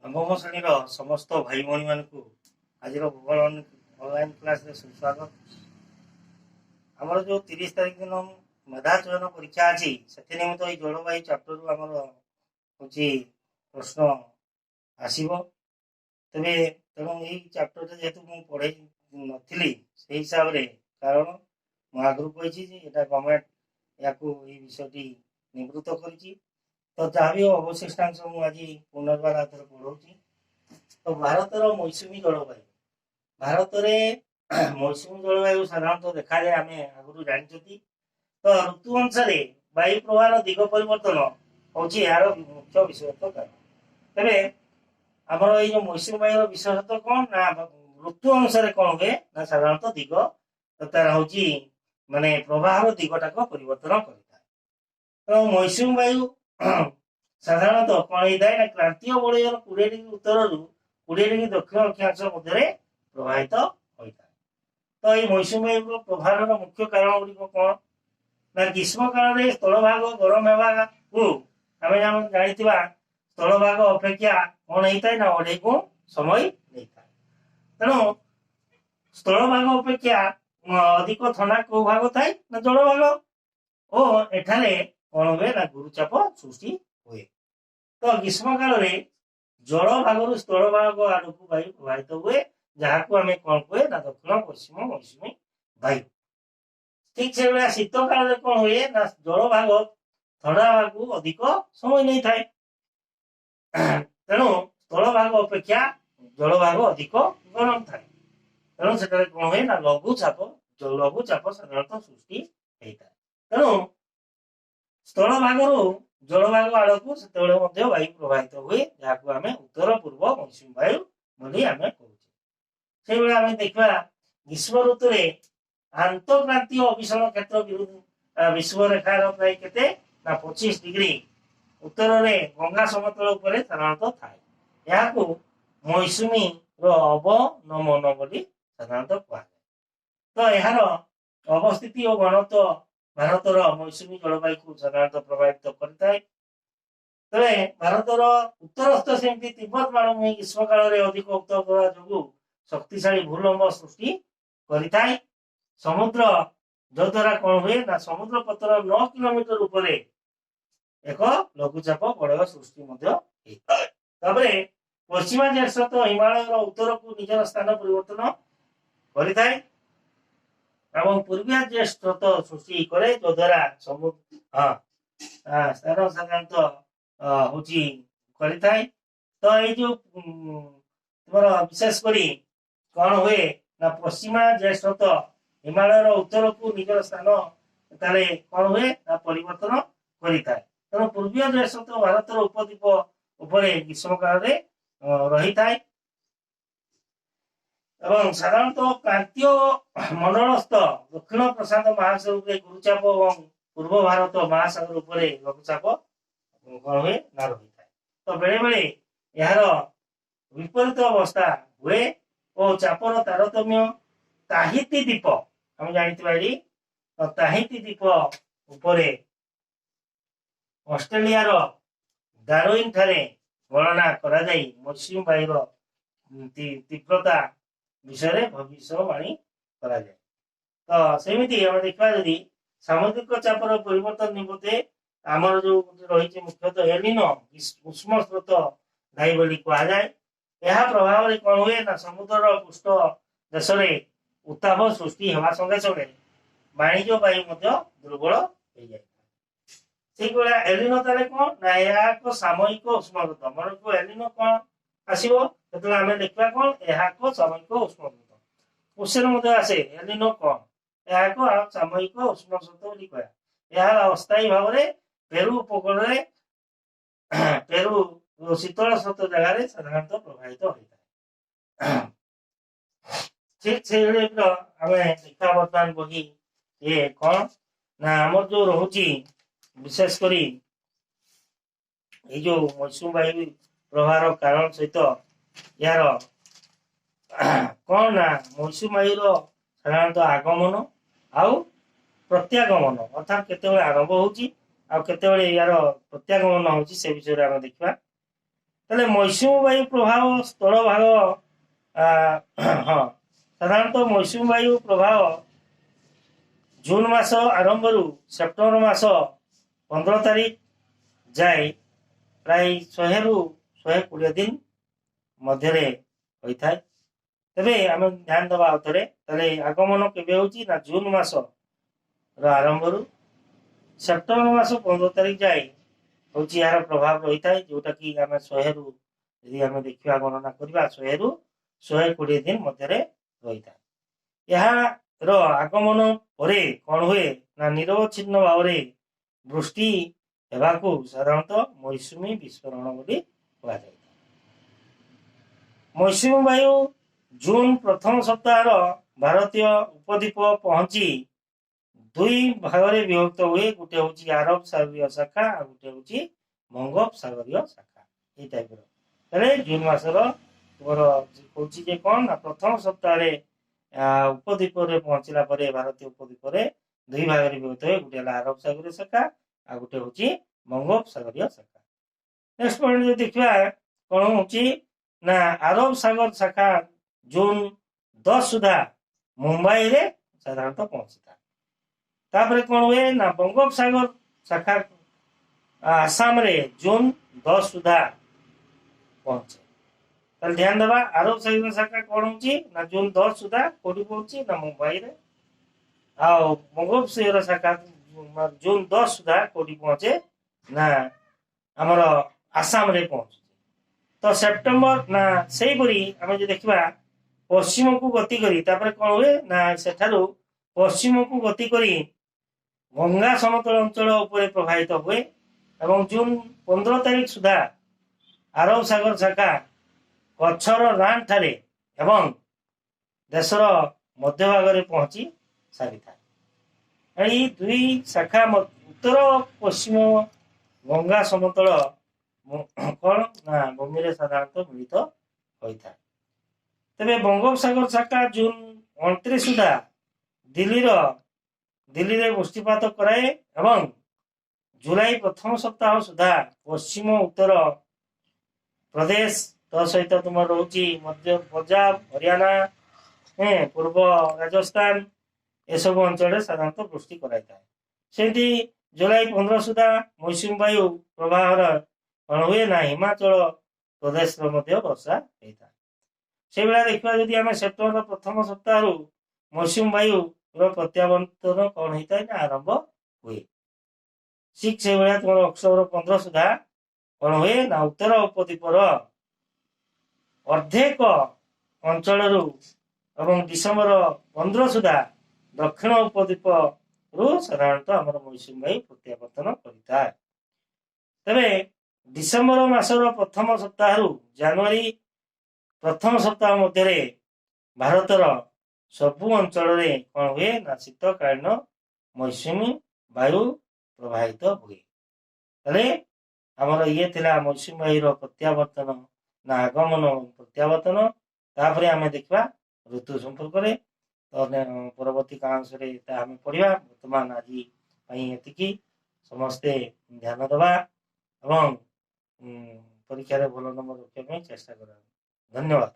ନବମ ଶ୍ରେଣୀର ସମସ୍ତ ଭାଇ ଭଉଣୀମାନଙ୍କୁ ଆଜିର ଭୂଗୋଳ ଅନଲାଇନ୍ କ୍ଲାସରେ ସୁସ୍ୱାଗତ। ଆମର ଯୋଉ 30 ତାରିଖ ଦିନ ମେଧା ଚୟନ ପରୀକ୍ଷା ଅଛି, ସେଥି ନିମିତ୍ତ ଏଇ ଜଳବାୟୁ ଚାପ୍ଟରରୁ ଆମର ହଉଛି ପ୍ରଶ୍ନ ଆସିବ। ତେବେ ତେଣୁ ଏଇ ଚାପ୍ଟରଟା ଯେହେତୁ ମୁଁ ପଢେଇ ନଥିଲି, ସେଇ ହିସାବରେ, କାରଣ ମୁଁ ଆଗରୁ କହିଛି ଯେ ଏଇଟା ଗଭର୍ଣ୍ଣମେଣ୍ଟ ଏହାକୁ ଏଇ ବିଷୟଟି ନିବୃତ୍ତ କରିଛି। ତ ଯାହା ବି ଅବଶିଷ୍ଟାଂଶ ମୁଁ ଆଜି ପୁନର୍ବାର ଆଉଥରେ ପଢଉଛି। ତ ଭାରତର ମୌସୁମୀ ଜଳବାୟୁ। ଭାରତରେ ମୌସୁମୀ ଜଳବାୟୁ ସାଧାରଣତଃ ଦେଖାଯାଏ, ଆମେ ଆଗରୁ ଜାଣିଛନ୍ତି। ତ ଋତୁ ଅନୁସାରେ ବାୟୁ ପ୍ରବାହର ଦିଗ ପରିବର୍ତ୍ତନ ହଉଛି ଏହାର ମୁଖ୍ୟ ବିଶେଷତ୍ୱ କାରଣ। ତେବେ ଆମର ଏଇ ଯୋଉ ମୌସୁମୀ ବାୟୁର ବିଶେଷତ୍ୱ କଣ ନା, ଋତୁ ଅନୁସାରେ କଣ ହୁଏ ନା, ସାଧାରଣତଃ ଦିଗ ତାର ହଉଛି ମାନେ ପ୍ରବାହର ଦିଗଟାକୁ ପରିବର୍ତ୍ତନ କରିଥାଏ। ତ ମୌସୁମୀ ବାୟୁ ସାଧାରଣତଃ କଣ ହେଇଥାଏ ନା, କ୍ରାନ୍ତୀୟ ବଳୟର 20 ଡିଗ୍ରୀ ଉତ୍ତରରୁ 20 ଡିଗ୍ରୀ ଦକ୍ଷିଣ ଅକ୍ଷାଂଶ ମଧ୍ୟରେ ପ୍ରବାହିତ ହୋଇଥାଏ। ତ ଏଇ ମୌସୁମୀ ବାୟୁର ପ୍ରଭାବର ମୁଖ୍ୟ କାରଣ ଗୁଡିକ କଣ ନା, ଗ୍ରୀଷ୍ମ କାଳରେ ସ୍ଥଳଭାଗ ଗରମ ହେବାକୁ ଆମେ ଜାଣିଥିବା ସ୍ଥଳଭାଗ ଅପେକ୍ଷା କଣ ହେଇଥାଏ ନା, ଅଢେଇ ଗୁଣ ସମୟ ନେଇଥାଏ। ତେଣୁ ସ୍ଥଳଭାଗ ଅପେକ୍ଷା ଅଧିକ ଥଣ୍ଡା କୋଉ ଭାଗ ଥାଏ ନା, ଜଳଭାଗ। ଓ ଏଠାରେ କଣ ହୁଏ ନା, ଗୁରୁଚାପ ସୃଷ୍ଟି ହୁଏ। ତ ଗ୍ରୀଷ୍ମ କାଳରେ ଜଳଭାଗରୁ ସ୍ଥଳଭାଗ ଆଡକୁ ବାୟୁ ପ୍ରବାହିତ ହୁଏ, ଯାହାକୁ ଆମେ କଣ କୁହେ ନା, ଦକ୍ଷିଣ ପଶ୍ଚିମ ମୌସୁମୀ ବାୟୁ। ଠିକ ସେଇଭଳିଆ ଶୀତ କାଳରେ କଣ ହୁଏ ନା, ଜଳଭାଗ ଥଣ୍ଡା ଭାଗକୁ ଅଧିକ ସମୟ ନେଇଥାଏ। ତେଣୁ ସ୍ଥଳଭାଗ ଅପେକ୍ଷା ଜଳଭାଗ ଅଧିକ ଗରମ ଥାଏ। ତେଣୁ ସେଠାରେ କଣ ହୁଏ ନା, ଲଘୁଚାପ ସାଧାରଣତଃ ସୃଷ୍ଟି ହେଇଥାଏ। ତେଣୁ ସ୍ଥଳଭାଗରୁ ଜଳଭାଗ ଆଡକୁ ସେତେବେଳେ ମଧ୍ୟ ବାୟୁ ପ୍ରବାହିତ ହୁଏ, ଯାହାକୁ ଆମେ ଉତ୍ତର ପୂର୍ବ ମୌସୁମୀ ବାୟୁ ବୋଲି ଆମେ କହୁଛେ। ସେଇଭଳି ଆମେ ଦେଖିବା, ଗ୍ରୀଷ୍ମ ଋତୁରେ ଆନ୍ତଃକ୍ରାନ୍ତୀୟ ଅଭିସରଣ କ୍ଷେତ୍ର ବିରୁଦ୍ଧ ବିଷୁବରେଖାର ପ୍ରାୟ କେତେ ନା, 25 ଡିଗ୍ରୀ ଉତ୍ତରରେ ଗଙ୍ଗା ସମତଳ ଉପରେ ସାଧାରଣତଃ ଥାଏ। ଏହାକୁ ମୌସୁମୀର ଅବନମନ ବୋଲି ସାଧାରଣତଃ କୁହାଯାଏ। ତ ଏହାର ଅବସ୍ଥିତି ଓ ଘନତ୍ୱ ଭାରତର ମୌସୁମୀ ଜଳବାୟୁକୁ ସାଧାରଣତଃ ପ୍ରଭାବିତ କରିଥାଏ। ତେବେ ଭାରତର ଉତ୍ତରସ୍ଥ ସେମିତି ତିବ୍ବତ ମାଳଭୂମି ଗ୍ରୀଷ୍ମ କାଳରେ ଅଧିକ ଉତ୍ତର ହେବା ଯୋଗୁଁ ଶକ୍ତିଶାଳୀ ଭୂଲମ୍ବ ସୃଷ୍ଟି କରିଥାଏ ସମୁଦ୍ର, ଯଦ୍ୱାରା କଣ ହୁଏ ନା, ସମୁଦ୍ର ପତ୍ତନ 9 କିଲୋମିଟର ଉପରେ ଏକ ଲଘୁଚାପ ବଳୟ ସୃଷ୍ଟି ମଧ୍ୟ ହେଇଥାଏ। ତାପରେ ପଶ୍ଚିମା ସ୍ରୋତ ହିମାଳୟର ଉତ୍ତରକୁ ନିଜର ସ୍ଥାନ ପରିବର୍ତ୍ତନ କରିଥାଏ ଏବଂ ପୂର୍ବିଆ ଯେ ସ୍ରୋତ ସୃଷ୍ଟି କରେ, ଯଦ୍ୱାରା ସମୁଦ୍ର ହଁ ସ୍ଥାନ ସାଧାରଣତଃ ହଉଛି କରିଥାଏ। ତ ଏଇ ଯୋଉ ତୁମର ବିଶେଷ କରି କଣ ହୁଏ ନା, ପଶ୍ଚିମା ଯେ ସ୍ରୋତ ହିମାଳୟର ଉତ୍ତରକୁ ନିଜର ସ୍ଥାନ ତାହେଲେ କଣ ହୁଏ ନା, ପରିବର୍ତ୍ତନ କରିଥାଏ। ତେଣୁ ପୂର୍ବୀୟ ଯେ ସ୍ରୋତ ଭାରତର ଉପଦ୍ୱୀପ ଉପରେ ଗ୍ରୀଷ୍ମ କାଳରେ ରହିଥାଏ ଏବଂ ସାଧାରଣତଃ କ୍ରାନ୍ତୀୟ ମଣ୍ଡଳସ୍ଥ ଦକ୍ଷିଣ ପ୍ରଶାନ୍ତ ମହାସାଗର ଉପରେ ଗୁରୁଚାପ ଏବଂ ପୂର୍ବ ଭାରତ ମହାସାଗର ଉପରେ ଲଘୁଚାପ କଣ ହୁଏ ନା, ରହିଥାଏ। ତ ବେଳେ ବେଳେ ଏହାର ବିପରୀତ ଅବସ୍ଥା ହୁଏ ଓ ଚାପର ତାରତମ୍ୟ ତାହିତି ଦ୍ୱୀପ, ଆମେ ଜାଣିଥିବା ଏଠି, ତ ତାହିତି ଦ୍ୱୀପ ଉପରେ ଅଷ୍ଟ୍ରେଲିଆର ଡାରୱିନ ଠାରେ ଗଣନା କରାଯାଇ ମୌସୁମୀ ବାୟୁର ତୀବ୍ରତା ବିଷୟରେ ଭବିଷ୍ୟବାଣୀ କରାଯାଏ। ତ ସେମିତି ଆମେ ଦେଖିବା ଯଦି, ସାମୁଦ୍ରିକ ଚାପର ପରିବର୍ତ୍ତନ ନିମନ୍ତେ ଆମର ଯୋଉ ଗୋଟେ ରହିଛି, ମୁଖ୍ୟତଃ ଏଲିନୋ ଉଷ୍ମ ସ୍ରୋତ ଦାୟୀ ବୋଲି କୁହାଯାଏ। ଏହା ପ୍ରଭାବରେ କଣ ହୁଏ ନା, ସମୁଦ୍ରର ପୃଷ୍ଠ ଦେଶରେ ଉତ୍ତାପ ସୃଷ୍ଟି ହେବା ସଙ୍ଗେ ସଙ୍ଗେ ବାଣିଜ୍ୟ ବାୟୁ ମଧ୍ୟ ଦୁର୍ବଳ ହେଇଯାଇଥାଏ। ସେଇଭଳିଆ ଏଲିନୋ ତାହେଲେ କଣ ନା, ଏହା ଏକ ସାମୟିକ ଉଷ୍ମସ୍ରୋତ। ମନକୁ ଏଲିନୋ କଣ ଆସିବ, ସେତେବେଳେ ଆମେ ଦେଖିବା କଣ, ଏହା ଏକ ସାମୟିକ ଉଷ୍ମସ୍ରୋତ। କ୍ୱେଶ୍ଚନ ମଧ୍ୟ ଆସେ, ଏଲିନୋ କଣ? ଏହା ଏକ ସାମୟିକ ଉଷ୍ମସ୍ରୋତ ବୋଲି କହିବା। ଏହା ଅସ୍ଥାୟୀ ଭାବରେ ପେରୁ ଉପକୂଳରେ ପେରୁ ଶୀତଳ ସ୍ରୋତ ଜାଗାରେ ସାଧାରଣତଃ ପ୍ରବାହିତ ହୋଇଥାଏ। ଠିକ ସେଇଭଳି ଆମେ ଦେଖିବା ବର୍ତ୍ତମାନ ବହି ଇଏ କଣ ନା, ଆମର ଯୋଉ ରହୁଛି ବିଶେଷ କରି ଏଇ ଯୋଉ ମୌସୁମୀ ବାୟୁ ପ୍ରବାହର କାରଣ ସହିତ ଏହାର କଣ ନା, ମୌସୁମୀ ବାୟୁର ସାଧାରଣତଃ ଆଗମନ ଆଉ ପ୍ରତ୍ୟାଗମନ, ଅର୍ଥାତ୍ କେତେବେଳେ ଆରମ୍ଭ ହଉଛି ଆଉ କେତେବେଳେ ଏହାର ପ୍ରତ୍ୟାଗମନ ହଉଛି, ସେ ବିଷୟରେ ଆମେ ଦେଖିବା। ତାହେଲେ ମୌସୁମୀ ବାୟୁ ପ୍ରଭାବ ସ୍ଥଳ ଭାଗ, ହଁ, ସାଧାରଣତଃ ମୌସୁମୀ ବାୟୁ ପ୍ରଭାବ ଜୁନ ମାସ ଆରମ୍ଭରୁ ସେପ୍ଟେମ୍ବର ମାସ 15 ତାରିଖ ଯାଏ ପ୍ରାୟ 100ରୁ 120 ଦିନ ମଧ୍ୟରେ ହୋଇଥାଏ। ତେବେ ଆମେ ଧ୍ୟାନ ଦେବା ଆଉ ଥରେ। ତାହେଲେ ଆଗମନ କେବେ ହେଉଛି ନା ଜୁନ ମାସର ଆରମ୍ଭରୁ ସେପ୍ଟେମ୍ବର ମାସ 15 ତାରିଖ ଯାଏ ହେଉଛି ଏହାର ପ୍ରଭାବ ରହିଥାଏ, ଯୋଉଟା କି ଆମେ 100ରୁ ଯଦି ଆମେ ଦେଖିବା, ଗଣନା କରିବା, 100ରୁ 120 ଦିନ ମଧ୍ୟରେ ରହିଥାଏ। ଏହାର ଆଗମନ ପରେ କଣ ହୁଏ ନା ନିରବଚ୍ଛିନ୍ନ ଭାବରେ ବୃଷ୍ଟି ହେବାକୁ ସାଧାରଣତଃ ମୌସୁମୀ ବିସ୍ଫୋରଣ ବୋଲି କୁହାଯାଇଥାଏ। ମୌସୁମୀ ବାୟୁ ଜୁନ ପ୍ରଥମ ସପ୍ତାହର ଭାରତୀୟ ଉପଦ୍ୱୀପ ପହଞ୍ଚି ଦୁଇ ଭାଗରେ ବିଭକ୍ତ ହୁଏ। ଗୋଟେ ହଉଛି ଆରବ ସାଗରୀୟ ଶାଖା, ଆଉ ଗୋଟେ ହଉଛି ବଙ୍ଗୋପସାଗରୀୟ ଶାଖା, ଏଇ ଟାଇପର। ତାହେଲେ ଜୁନ ମାସର ତୁମର କହୁଛି ଯେ କଣ ନା ପ୍ରଥମ ସପ୍ତାହରେ ଉପଦ୍ୱୀପରେ ପହଞ୍ଚିଲା ପରେ ଭାରତୀୟ ଉପଦ୍ୱୀପରେ ଦୁଇ ଭାଗରେ ବିଭକ୍ତ ହୁଏ। ଗୋଟେ ହେଲା ଆରବ ସାଗରୀୟ ଶାଖା, ଆଉ ଗୋଟେ ହଉଛି ବଙ୍ଗୋପସାଗରୀୟ ଶାଖା। ନେକ୍ସଟ ପଏଣ୍ଟ ଯଦି ଦେଖିବା କଣ ହଉଛି ନା ଆରବ ସାଗର ଶାଖା ଜୁନ 10 ସୁଦ୍ଧା ମୁମ୍ବାଇରେ ସାଧାରଣତଃ ପହଞ୍ଚିଥାଏ। ତାପରେ କଣ ହୁଏ ନା ବଙ୍ଗୋପସାଗର ଶାଖା ଆସାମରେ ଜୁନ 10 ସୁଦ୍ଧା ପହଞ୍ଚେ। ତାହେଲେ ଧ୍ୟାନ ଦେବା, ଆରବ ସାଗର ଶାଖା କଣ ହଉଛି ନା ଜୁନ 10 ସୁଦ୍ଧା କୋଉଠି ପହଞ୍ଚି ନା ମୁମ୍ବାଇରେ, ଆଉ ବଙ୍ଗୋପସାଗର ଶାଖା ଜୁନ 10 ସୁଦ୍ଧା କୋଉଠି ପହଞ୍ଚେ ନା ଆମର ଆସାମରେ ପହଞ୍ଚୁଛି। ତ ସେପ୍ଟେମ୍ବର ନା ସେଇପରି ଆମେ ଯଦି ଦେଖିବା ପଶ୍ଚିମକୁ ଗତି କରି ତାପରେ କଣ ହୁଏ ନା ସେଠାରୁ ପଶ୍ଚିମକୁ ଗତି କରି ଗଙ୍ଗା ସମତଳ ଅଞ୍ଚଳ ଉପରେ ପ୍ରବାହିତ ହୁଏ ଏବଂ ଜୁନ 15 ତାରିଖ ସୁଦ୍ଧା ଆରବ ସାଗର ଶାଖା କଚ୍ଛର ରାନ୍ ଠାରେ ଏବଂ ଦେଶର ମଧ୍ୟଭାଗରେ ପହଞ୍ଚି ସାରିଥାଏ। ଏଇ ଦୁଇ ଶାଖା ଉତ୍ତର ପଶ୍ଚିମ ଗଙ୍ଗା ସମତଳ କଣ ନା ଭୂମିରେ ସାଧାରଣତଃ ମିଳିତ ହୋଇଥାଏ। ତେବେ ବଙ୍ଗୋପସାଗର ଶାଖା ଜୁନ 29 ସୁଦ୍ଧା ଦିଲ୍ଲୀରେ ବୃଷ୍ଟିପାତ କରାଏ ଏବଂ ଜୁଲାଇ ପ୍ରଥମ ସପ୍ତାହ ସୁଦ୍ଧା ପଶ୍ଚିମ ଉତ୍ତର ପ୍ରଦେଶ, ତା ସହିତ ତୁମର ରହୁଛି ମଧ୍ୟ ପଞ୍ଜାବ, ହରିୟାଣା, ପୂର୍ବ ରାଜସ୍ଥାନ, ଏସବୁ ଅଞ୍ଚଳରେ ସାଧାରଣତଃ ବୃଷ୍ଟି କରାଇଥାଏ। ସେମିତି ଜୁଲାଇ 15 ସୁଦ୍ଧା ମୌସୁମୀ ବାୟୁ ପ୍ରବାହର କଣ ହୁଏ ନା ହିମାଚଳ ପ୍ରଦେଶର ମଧ୍ୟ ବର୍ଷା ହେଇଥାଏ। ସେଇଭଳିଆ ଦେଖିବା ଯଦି ଆମେ ସେପ୍ଟେମ୍ବର ପ୍ରଥମ ସପ୍ତାହରୁ ମୌସୁମୀ ବାୟୁର ପ୍ରତ୍ୟାବର୍ତ୍ତନ କଣ ହେଇଥାଏ ନା ଆରମ୍ଭ ହୁଏ। ଠିକ ସେଇଭଳିଆ ତୁମର ଅକ୍ଟୋବର 15 ସୁଦ୍ଧା କଣ ହୁଏ ନା ଉତ୍ତର ଉପଦ୍ୱୀପର ଅର୍ଦ୍ଧେକ ଅଞ୍ଚଳରୁ ଏବଂ ଡିସେମ୍ବର 15 ସୁଦ୍ଧା ଦକ୍ଷିଣ ଉପଦ୍ୱୀପରୁ ସାଧାରଣତଃ ଆମର ମୌସୁମୀ ବାୟୁ ପ୍ରତ୍ୟାବର୍ତ୍ତନ କରିଥାଏ। ତେବେ ଡିସେମ୍ବର ମାସର ପ୍ରଥମ ସପ୍ତାହରୁ ଜାନୁଆରୀ ପ୍ରଥମ ସପ୍ତାହ ମଧ୍ୟରେ ଭାରତର ସବୁ ଅଞ୍ଚଳରେ କଣ ହୁଏ ନା ଶୀତକାଳୀନ ମୌସୁମୀ ବାୟୁ ପ୍ରବାହିତ ହୁଏ। ତାହେଲେ ଆମର ଇଏ ଥିଲା ମୌସୁମୀ ବାୟୁର ପ୍ରତ୍ୟାବର୍ତ୍ତନ ନା ଆଗମନ, ପ୍ରତ୍ୟାବର୍ତ୍ତନ। ତାପରେ ଆମେ ଦେଖିବା ଋତୁ ସମ୍ପର୍କରେ। ତ ପରବର୍ତ୍ତୀ କାଳାଂଶରେ ତାହା ଆମେ ପଢିବା। ବର୍ତ୍ତମାନ ଆଜି ପାଇଁ ଏତିକି। ସମସ୍ତେ ଧ୍ୟାନ ଦେବା ଏବଂ ପରୀକ୍ଷାରେ ଭଲ ନମ୍ବର ରଖିବା ପାଇଁ ଚେଷ୍ଟା କରିବା। ଧନ୍ୟବାଦ।